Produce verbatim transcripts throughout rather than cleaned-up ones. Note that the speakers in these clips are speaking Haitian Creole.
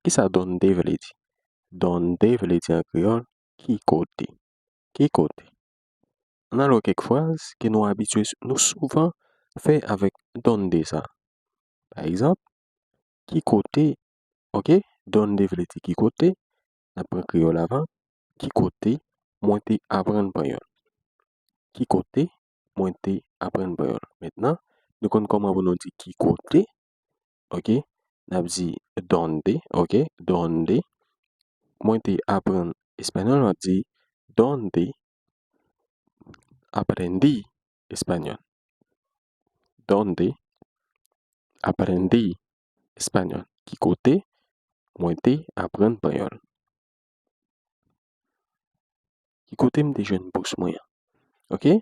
Kisa dónde vle di? Dónde vle di an kreyòl ki kote. Ki kote? Ann al wè kèk fraz ke nou abitye, nou souvan fè avèk dónde sa a. Pa egzanp, ki kote, oke, dónde vle di ki kote, n ap pran kreyòl avan, ki kote mwen te aprann panyòl? Ki kote mwen te aprann panyòl? Mentnan, nou konn kòman pou nou di ki kote, oke, n ap di dónde, oke, dónde mwen te aprann espanyòl, m ap di dónde aprendí español. Dónde aprendí español? Ki kote mwen te aprann panyòl? Ki kote m te jwenn bous mwen an? Oke?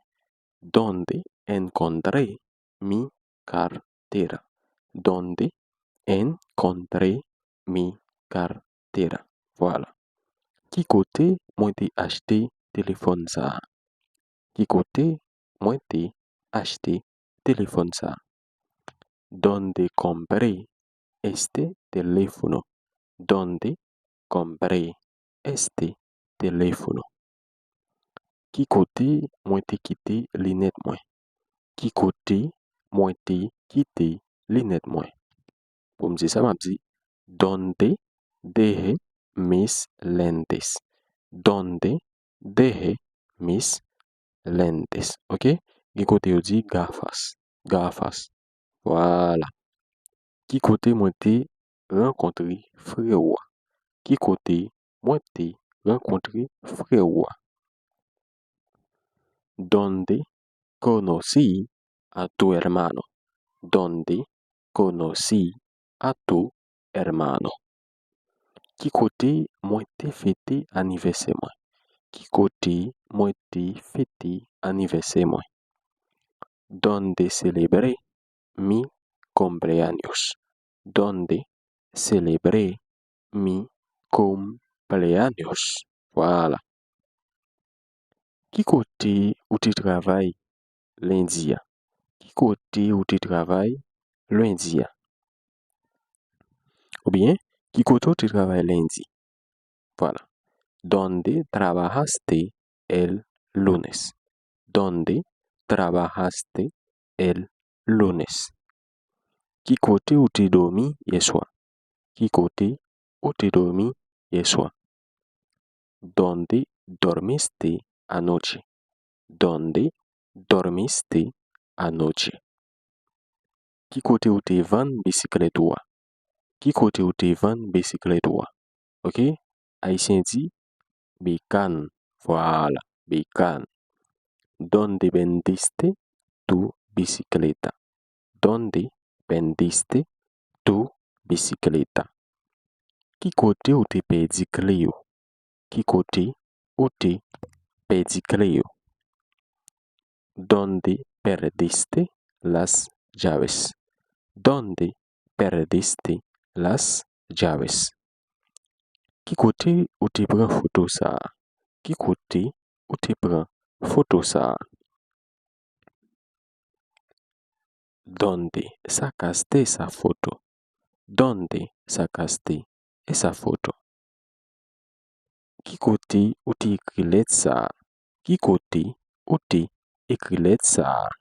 Dónde encontré mi cartera? Dónde encontré mi cartera? Vwala. Ki kote mwen te achte telefòn sa a? Ki kote mwen te achte telefòn sa a? ¿Dónde compré este teléfono? ¿Dónde compré este teléfono? Ki kote mwen te kite linèt mwen? Ki kote mwen te kite linèt mwen? Pou m di sa, m ap di, ¿Dónde dejé mis lentes? ¿Dónde dejé mis lentes? Oke? Gen kote yo di gafas. Gafas. Vwala. Ki kote mwen te rankontre frè w a? Ki kote mwen te rankontre frè w a? ¿Dónde conocí a tu hermano? ¿Dónde conocí a tu hermano? Ki kote mwen te fete anivèsè mwen? Ki kote mwen te fete anivèsè mwen? ¿Dónde celebré mi cumpleaños? ¿Dónde celebré mi cumpleaños? Vwala. Ki kote ou te travay lendi a? Ki kote ou te travay lendi a? Oubyen, ki kote ou te travay lendi? Vwala. ¿Dónde trabajaste el lunes? ¿Dónde trabajaste el lunes? Ki kote ou te dòmi yè swa? Ki kote ou te dòmi yè swa? ¿Dónde dormiste anoche? ¿Dónde dormiste anoche? Ki kote ou te vann bisiklèt ou a? Ki kote ou te vann bisiklèt ou a? Oke? Ayisyen di bekan. Vwala, bekan. ¿Dónde vendiste tu bicicleta? ¿Dónde vendiste tu bicicleta? Ki kote ou te pèdi kle yo? Ki kote ou te pèdi kle yo? ¿Dónde perdiste las llaves? ¿Dónde perdiste las llaves? Ki kote ou te pran foto sa a? Ki kote ou te pran foto sa a? ¿Dónde sacaste esa foto? ¿Dónde sacaste esa foto? Ki kote ou te ekri lèt sa a? Ki kote ou te ekri lèt sa a?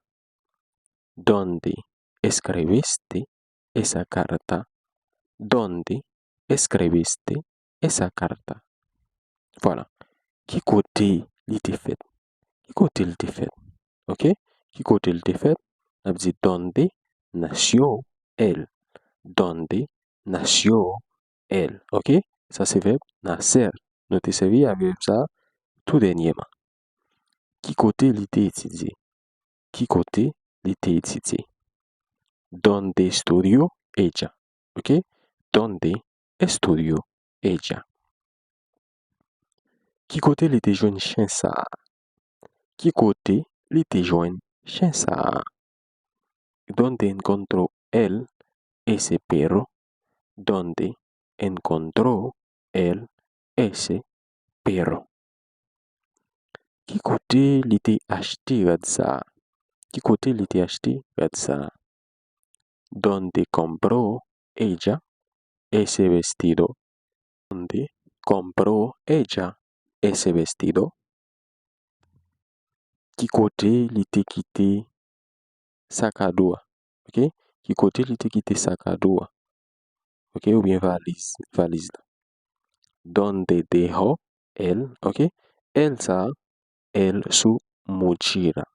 ¿Dónde escribiste esa carta? ¿Dónde escribiste esa carta? Vwala. Ki kote li te fèt? Ki kote li te fèt? Oke? Ki kote li te fèt? N ap di, ¿dónde nació él? ¿Dónde nació él? Oke? Sa se vèb nacer. Nou te sèvi avèk vèb sa a tou dènyèman. Ki kote li te etidye? Ki kote li te etidye? ¿Dónde estudió ella? Oke? ¿Dónde estudió ella? Ki kote li te jwenn chen sa a? Ki kote li te jwenn chen sa a? ¿Dónde encontró él ese perro? ¿Dónde encontró él ese perro? Ki kote li te achte rad sa a? Ki kote li te achte rad sa a? ¿Dónde compró ella ese vestido Dónde compró ella ese vestido? Ki kote li te kite sakado a? Ok? Ki kote li te kite sakado a? Ok? Oubyen valiz, valiz la. ¿Dónde dejó él? Ok? Él sa, él su mochila.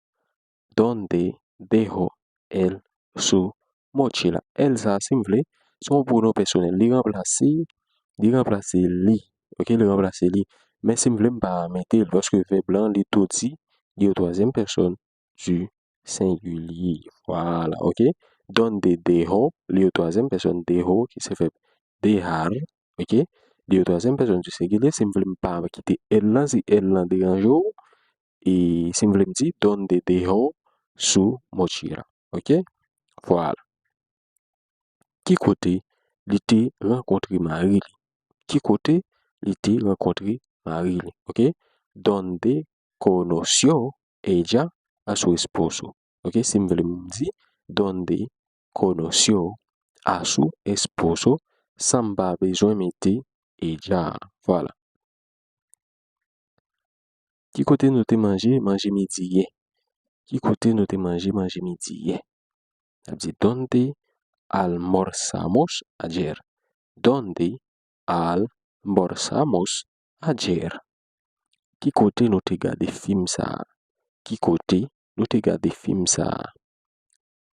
¿Dónde dejó él su mochila? Él sa, si m vle, se yon pwonon pèsonèl. Li ranplase, li ranplase li. Ok? Li ranplase li. Men si m vle, m pa mete l, paske vèb lan, li tou di, li o twazyèm pèsòn du singulier. Vwala, ok? ¿Dónde dejó, li o twazyèm pèsòn dejó, ki se vèb dejar, ok? Li o twazyèm pèsòn du singulier, si m vle m pa kite él lan, si él lan deranje w, e si m vle m di, ¿dónde dejó su mochila? Ok? Vwala. Ki kote li te rankontre mari li? Ki kote li te rankontre mari li? Ok? ¿Dónde conoció ella a su esposo? Ok? Si m vle m di, ¿dónde conoció a su esposo? San m pa bezwen mete ella a. Vwala. Ki kote nou te manje manje midi yè? Ki kote nou te manje manje midi yè? N ap di, ¿dónde almorzamos ayer? ¿Dónde almorzamos ayer? Ki kote nou te gade fim sa a? Ki kote nou te gade fim sa a?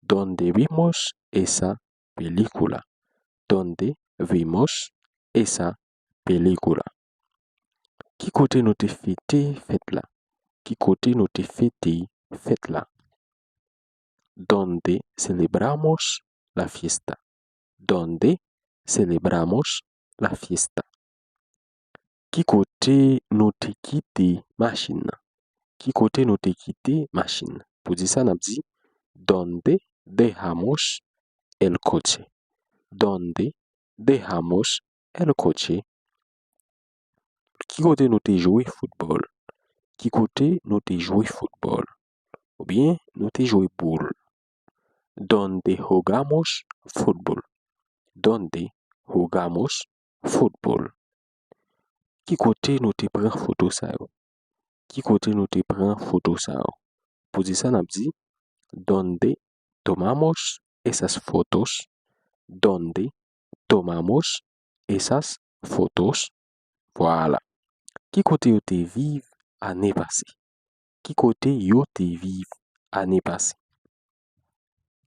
¿Dónde vimos esa película? ¿Dónde vimos esa película? Ki kote nou te fete fèt la? Ki kote nou te fete fèt la? ¿Dónde celebramos la fiesta? ¿Dónde celebramos la fiesta? Ki kote nou te kite machin nan? Ki kote nou te kite machin nan? Pou di sa, n ap di, ¿Dónde dejamos el coche? ¿Dónde dejamos el coche? Ki kote nou te jwe foutbòl? Ki kote nou te jwe foutbòl? Oubyen nou te jwe boul. ¿Dónde jugamos fútbol? ¿Dónde jugamos fútbol? Ki kote nou te pran foto sa yo? Ki kote nou te pran foto sa yo? Pou di sa, n ap di, ¿Dónde tomamos esas fotos? ¿Dónde tomamos esas fotos? Vwala. Ki kote yo te viv ane pase? Ki kote yo te viv ane pase?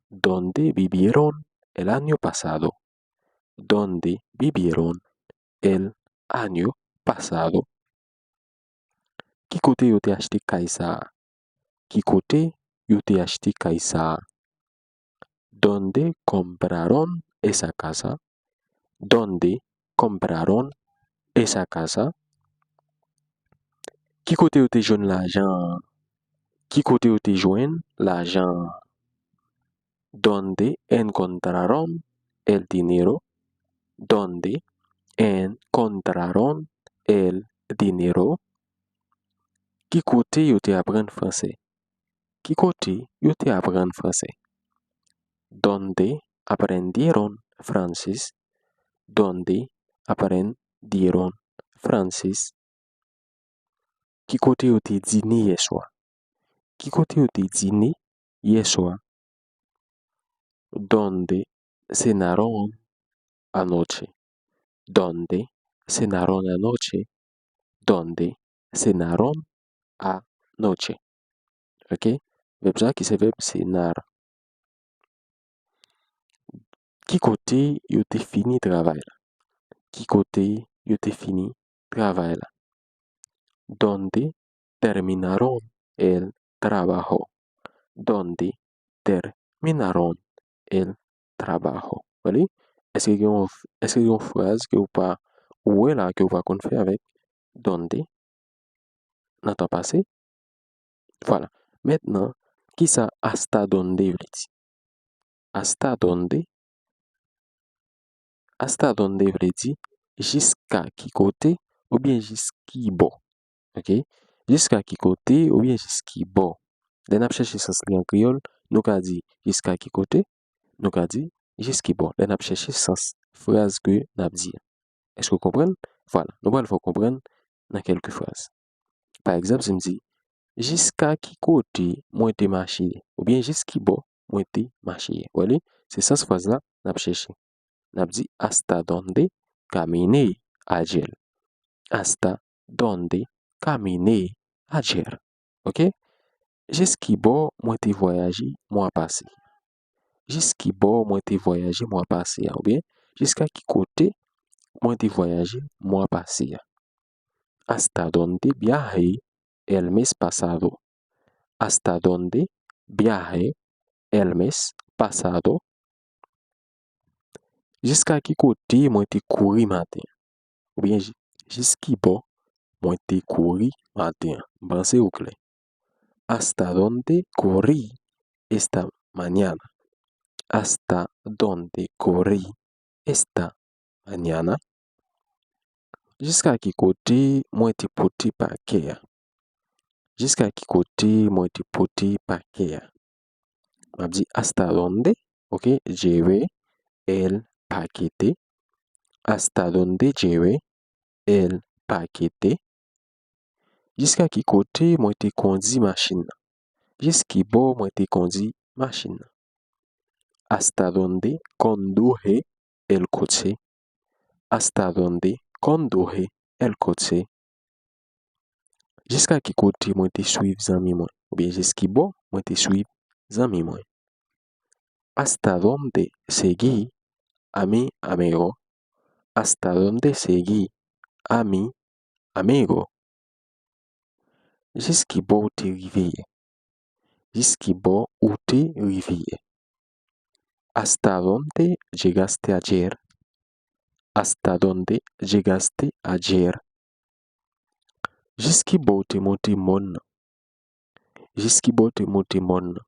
¿Dónde vivieron el año pasado? ¿Dónde vivieron el año pasado? Ki kote yo te achte kay sa a? Ki kote yo te achte kay sa a? ¿Dónde compraron esa casa? ¿Dónde compraron esa casa? Ki kote yo te jwenn lajan an? Ki kote yo te jwenn lajan an? ¿Dónde encontraron el dinero? ¿Dónde encontraron el dinero? Ki kote yo te aprann fransè? Ki kote yo te aprann fransè? ¿Dónde aprendieron francés? ¿Dónde aprendieron francés? Ki kote yo te dine yè swa? Ki kote yo te dine yè swa? ¿Dónde cenaron anoche? ¿Dónde cenaron anoche? ¿Dónde cenaron anoche? Ok? Vèb sa ki se vèb cenar. Ki kote yo te fini travay la? Ki kote yo te fini travay la? ¿Dónde terminaron el trabajo? ¿Dónde terminaron el trabajo? Wè li? Èske gen yon, èske gen yon fraz ke w pa, ou wè la ke w pa konn fè avèk ¿dónde nan tan pase? Vwala. Mentnan, kisa hasta dónde vle di? Hasta dónde? Hasta dónde vle di jiska ki kote oubyen jis ki bò. Ok? Jiska ki kote oubyen jis ki bò. Lè n ap chèche sans li an kreyòl, nou ka di jiska ki kote, nou ka di jis ki bò. Lè n ap chèche sans fraz ke n ap di a. Èske w konprann? Vwala, nou pral fè w konprann nan kèlke fraz. Pa egzanp, si m di, jiska ki kote mwen te mache ye? Oubyen jis ki bò mwen te mache ye? Wè li, se sans fraz la n ap chèche. N ap di, hasta dónde caminé ayer? Hasta dónde caminé ayer? Ok? Jis ki bò mwen te vwayaje mwa pase? Jis ki bò mwen te vwayaje mwa pase a? Oubyen, jiska ki kote mwen te vwayaje mwa pase a? Hasta dónde viajé el mes pasado? Hasta dónde viajé el mes pasado? Jiska ki kote mwen te kouri maten an? Oubyen, ji-, jis ki bò mwen te kouri maten an? M panse ou klè. Hasta dónde corrí esta mañana? Hasta dónde corrí esta mañana? Jiska ki kote mwen te pote pake a? Jiska ki kote mwen te pote pake a? M ap di, hasta dónde, ok, llevé el paquete? Hasta dónde llevé el paquete? Jiska ki kote mwen te kondi machin nan? Jis ki bò mwen te kondi machin nan? Hasta dónde conduje el coche? Hasta dónde conduje el coche? Jiska ki kote mwen te swiv zanmi mwen? Oubyen jis ki bò mwen te swiv zanmi mwen? Hasta dónde seguí a mi amigo? Hasta dónde seguí a mi amigo? Jis ki bò w te rive yè? Jis ki bò ou te rive yè? Hasta dónde llegaste ayer? Hasta dónde llegaste ayer? Jis ki bò w te monte mòn nan? Jis ki bò w te monte mòn nan?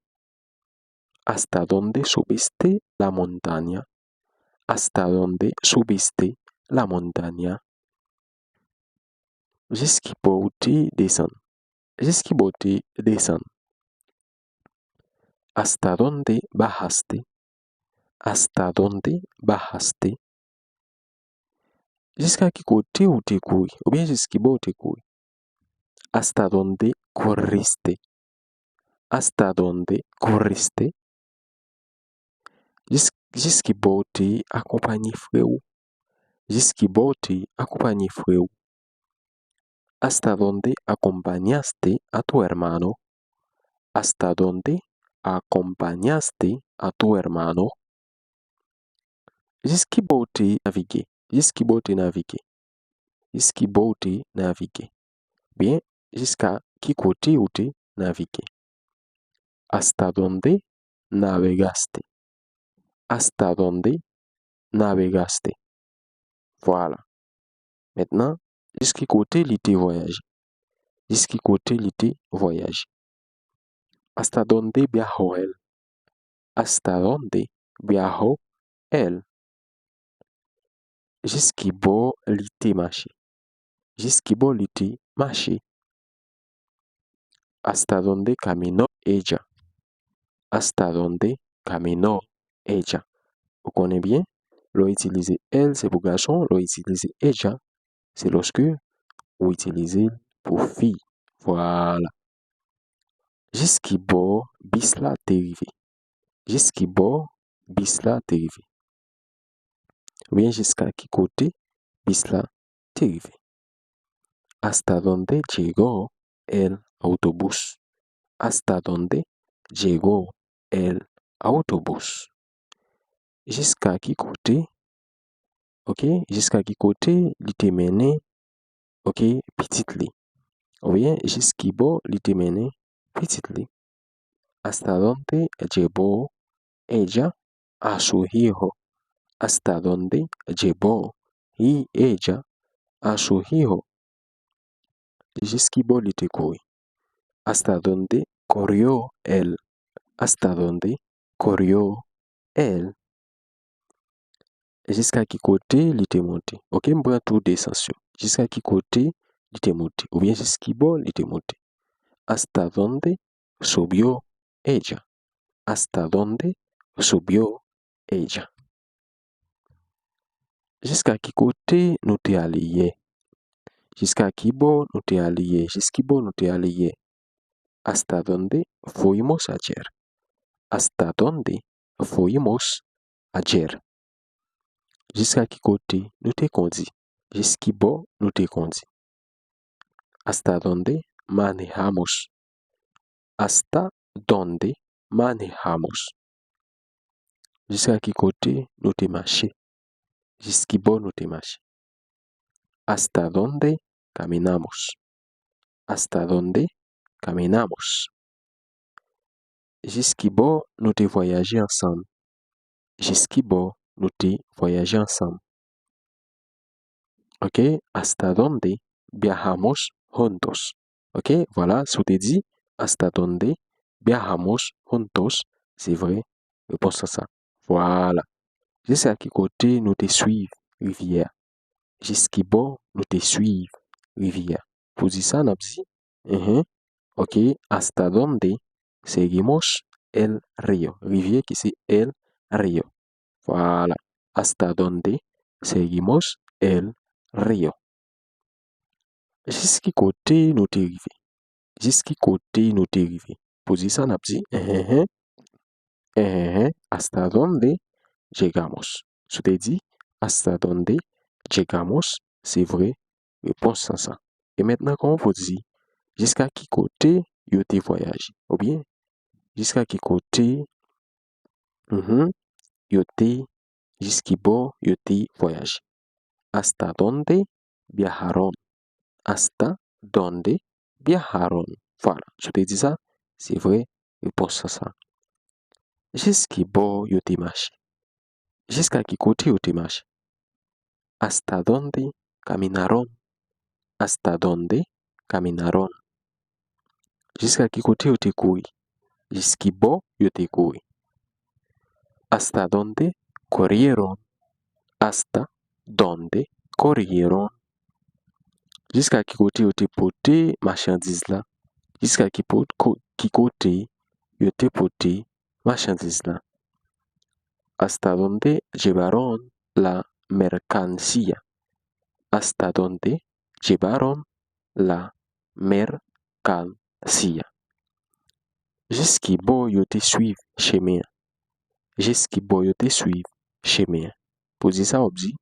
Hasta dónde subiste la montaña? Hasta dónde subiste la montaña? Jis ki bò w te desann? Jis ki bò w te desann? Hasta dónde bajaste? Hasta dónde bajaste? Jiska ki kote ou te kouri? Oubyen jis ki bò ou te kouri? Hasta dónde corriste? Hasta dónde corriste? Jis, jis ki bò ou te akonpanye frè ou? Jis ki bò ou te akonpanye frè ou? Hasta dónde acompañaste a tu hermano? Hasta dónde acompañaste a tu hermano? Jis ki bò ou te navige? Jis ki bò ou te navige? Jis ki bò ou te navige? Byen, jiska ki kote ou te navige? Hasta dónde navegaste? Hasta dónde navegaste? Vwala. Mentnan, jis ki kote li te vwayaje? Jis ki kote li te vwayaje? Hasta dónde viajó él? Hasta dónde viajó él? Jis ki bò li te mache? Jis ki bò li te mache? Hasta dónde caminó ella? Hasta dónde caminó ella? Ou konnen byen, lè w itilize él, se pou gason, lè w itilize ella, se lòske ou itilize l pou fi. Vwala. Jis ki bò bis la te rive? Jis ki bò bis la te rive? Oubyen jiska ki kote bis la te rive? Hasta dónde llegó el autobús? Hasta dónde llegó el autobús? Jiska ki kote, ok, jiska ki kote li te mennen, ok, pitit li? Oubyen jis ki bò li te mennen pitit li? Hasta dónde llevó ella a su hijo? Hasta dónde llevó hi ella a su hijo? Jis ki bò li te kouri? Hasta dónde corrió él? Hasta dónde corrió él? Jiska ki kote li te monte? Ok, m pran tou de sans yo. Jiska ki kote li te monte? Oubyen jis ki bò li te monte? Hasta dónde subió ella? Hasta dónde subió ella? Jiska ki kote nou te ale yè? Jiska ki bò nou te ale yè? Jis ki bò nou te ale yè? Hasta dónde fuimos ayer? Hasta dónde fuimos ayer? Jiska ki kote nou te kondi? Jis ki bò nou te kondi? Hasta dónde manejamos? Hasta dónde manejamos? Jiska ki kote nou te mache? Jis ki bò nou te mache? Hasta dónde caminamos? Hasta dónde caminamos? Jis ki bò nou te vwayaje ansanm? Jis ki bò nou te vwayaje ansanm? Ok, hasta dónde viajamos juntos? Ok, vwala, si w te di hasta dónde viajamos juntos, se vre repons lan sa. Vwala. Jiska ki kote nou te swiv rivyè a? Jis ki bò nou te swiv rivyè a? Pou di sa, n ap di, enhen, ok, hasta dónde seguimos el río? Rivyè ki se el río. Vwala. Hasta dónde seguimos el río? Jis ki kote nou te rive? Jis ki kote nou te rive? Pou di sa, n ap di, enhen, enhen, hasta dónde llegamos? Si w te di, hasta dónde llegamos, se vre repons lan sa. E mentnan, kòman pou di, jiska ki kote yo te vwayaje? Oubyen, jiska ki kote, mhm, yo te, jis ki bò yo te vwayaje? Hasta dónde viajaron? Hasta dónde viajaron? Vwala, si w te di sa, se vre repons lan sa. Jis ki bò yo te mache? Jiska ki kote yo te mache? Hasta dónde caminaron? Hasta dónde caminaron? Jiska ki kote yo te kouri? Jis ki bò yo te kouri? Hasta dónde corrieron? Hasta dónde corrieron? Jiska ki kote yo te pote machandiz la? Jiska ki po-, ko-, ki kote yo te pote machandiz la? Hasta dónde llevaron la mercancía? Hasta dónde llevaron la mercancía? Jis ki bò yo te swiv chemen an? Jis ki bò yo te swiv chemen an? Pou di sa, w ap di,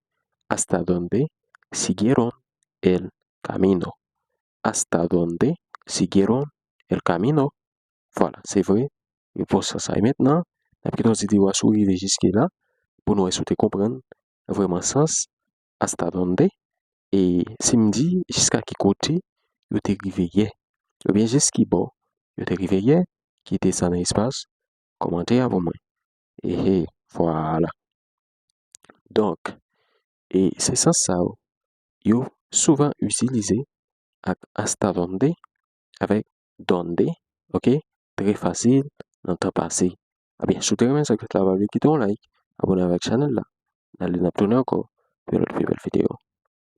hasta dónde siguieron el camino? Hasta dónde siguieron el camino? Vwala, se vre repons lan sa. E mentnan, n ap kite w ti dewa si w rive jiske la, pou nou wè si w te konprann vrèman sans hasta dónde. E si m di jiska ki kote yo te rive yè, oubyen jis ki bò yo te rive yè, kite sa nan espas kòmantè a pou mwen. Ehe, vwala. Donk, e se sans sa yo, yo souvan itilize ak hasta dónde avèk dónde, ok, trè fasil nan tan pase. Ebyen, si w te renmen sa k fèt la, pa bliye kite yon like, abòne avèk chanèl la. N ale, n ap tounen ankò pou yon lòt pi bèl videyo.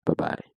Babay.